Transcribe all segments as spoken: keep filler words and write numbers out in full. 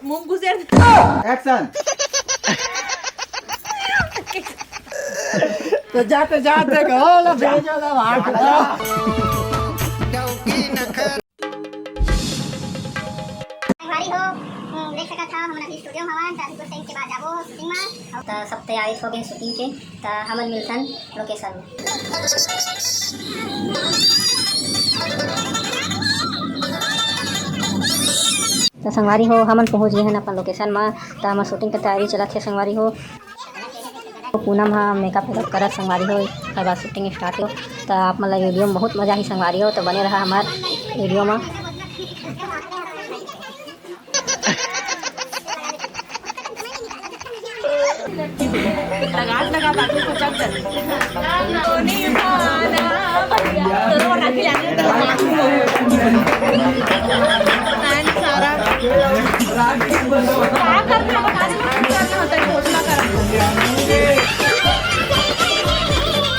मुंह घुसेर। एक्शन। तो जाते जाते कहो ना, भेजो ना भाग। संगवारी हो, हम्म, देख सकत हव, हमन अभी स्टूडियो में हवन, त अभी कुछ टाइम के बाद जाबो शूटिंग में। त सब तैयारी हो गए शूटिंग के, त हमन मिलथन लोकेशन में। त संगवारी हो, हमन पहुंच गए हन अपन लोकेशन में। त हमर शूटिंग के तैयारी चलत हे संगवारी हो। पूनम ह मेकअप वेकअप करत संगवारी हो, ओकर बाद शूटिंग स्टार्ट हो। त आप मन ला वीडियो में बहुत मजा आही संगवारी हो, त बने रहा हमर वीडियो में।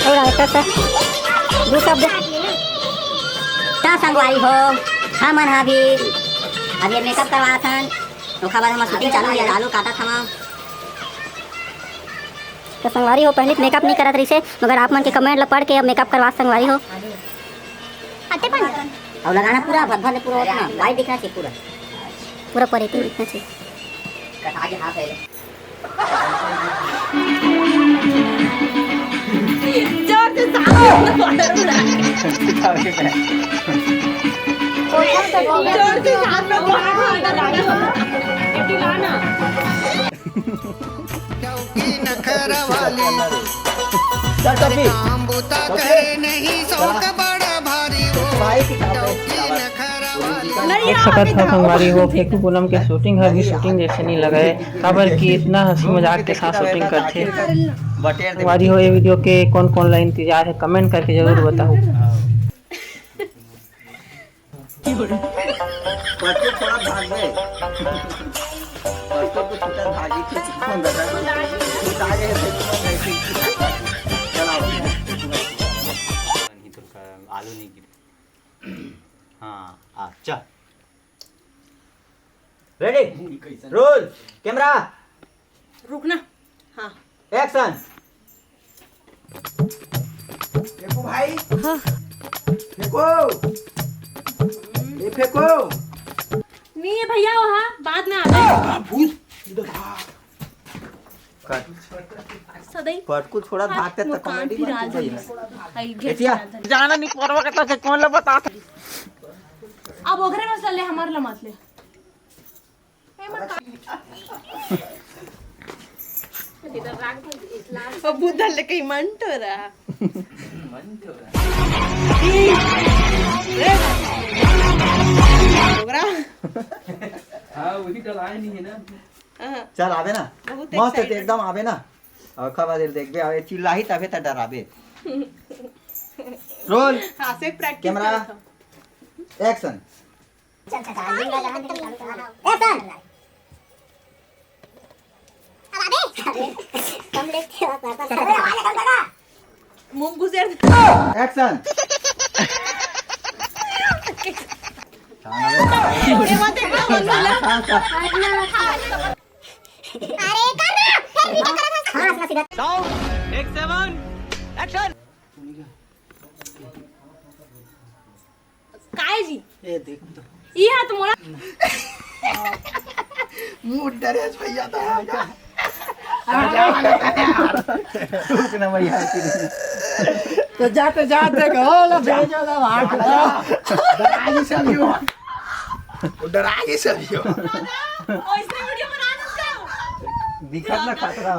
अउ रायता सर, दू शब्द। त संगवारी हो, हमन ह अभी, अभी मेकअप करवाथन, ओखर बाद हमर शूटिंग चालू होही, आलू काटत हवं। त संगवारी हो, पहली मेकअप नहीं करत रहिसे, मगर आप मन के कमेंट ला पढ़ के अब मेकअप करवा संगवारी हो। अउ लगाना पूरा भर भर ले, पूरा ओतना वाइट दिखना चाहिए पूरा। पूरा परेती दिखना चाहिए। कटा के हाथ है। जोर से सांस लो, वाटर उड़ा। जोर से सांस लो, वाटर उड़ा। डौकी नखरा वाली, काम बूता करे नहीं, शौक बड़ा भारी वो। डौकी नखरा वाली। देख सकत हव संगवारी हो, फेकू पूनम के शूटिंग ह अभी शूटिंग जैसे नहीं लगे, काबर कि इतना हंसी मजाक के साथ शूटिंग करथे। संगवारी हो, ये वीडियो के कौन कौन ला इंतजार है, कमेंट करके जरूर बताओ। पटकू थोड़ा भाग बे। पटकू को छूटा भागी थे, कौन दादा? छूटा आगे है, देखो, ऐसे ही। चलाओ। आलू नहीं गिरे। हाँ, आ, चल। रेडी? Roll, camera. रुकना। हाँ। एक्शन। फेंको भाई। हाँ। फेंको। ये फेंको। नहीं है भैया, वहाँ बाद में आवे। आ, भूत। इधर आ। कट। सदाई। पटकू थोड़ा हाथ भागते तो मुकान कॉमेडी फिर बनती आ जाई। जाएगी। आई घेर एतिया। के आ जाएगी। जाना नहीं परवा के तो कौन ला बता। अब ओकरे मसला ले, हमार ला मत ले। ओ बुद्धा ले कहीं मंटोरा। डोगरा। हाँ, वही डलाए नहीं है ना। हाँ। चल, आवे ना। बहुत मस्त है, excited। एकदम आवे ना। अउ खबर देखबे, अबे चिल्लाही तबे त डराबे। रोल। हाँ, से प्रैक्टिस कैमरा। करत हूँ। एक्शन। चल, चल, चल, ये वाला हम चालू करा। एक्शन। अब आगे। कम लेते हो, पापा। मुंह घुसेर। एक्शन। ये मत एकदम बोल बोला। अरे, कर रहा, फिर भी कर रहा। हाँ, सीधा, सीधा। साउंड, टेक सेवन, एक्शन। काय जी? ए, देख तो। ई हाथ मोड़ा। मूड डरेस भैया तो। रुक ना भैया। तो जाते जाते कहो ना, भेजो ना भाग। डरा गई सब यो। वो डरा गई सब यो। ओइसने वीडियो बना दो। दिखत ना खतरा।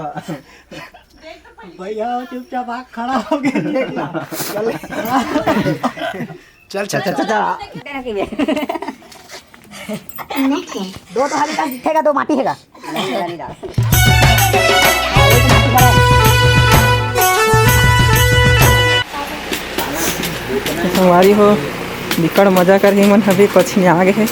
भैया चुपचाप आँख खड़ा हो गया, देख ला। चल। चल, चल, चल, चल, चल। दो तो हाली का दिखेगा, दो माटी हैगा। संगवारी हो, बिकट मजा कर ही मन अभी पछिया आगे है।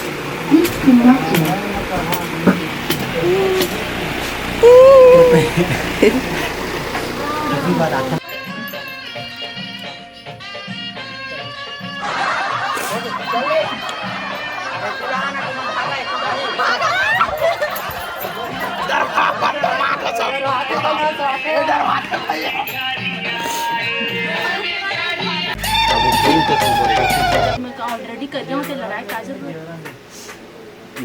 अब वो फिल्म तो सुन रही है। मैं तो already कर दिया हूँ, ते लड़ाई काजल में।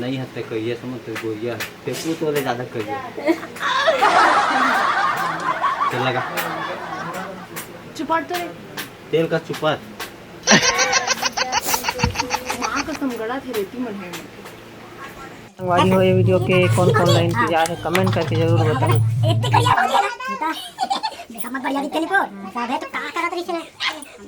नहीं हते कहिए समझ ते गोरिया, ते तू तो ले ज्यादा कहिए। चल लगा। चुपाड़ तो रे। तेल का चुपाड़। माँ कसम गड़ा थे रेती मन है। संगवारी हो, ये वीडियो के कौन कौन ला इंतजार है, कमेंट करके जरूर बताएं। इतनी करिया बोलिए ना, बेटा। देखा मत बढ़िया दिखे नहीं को, सब है तो का करत रही है।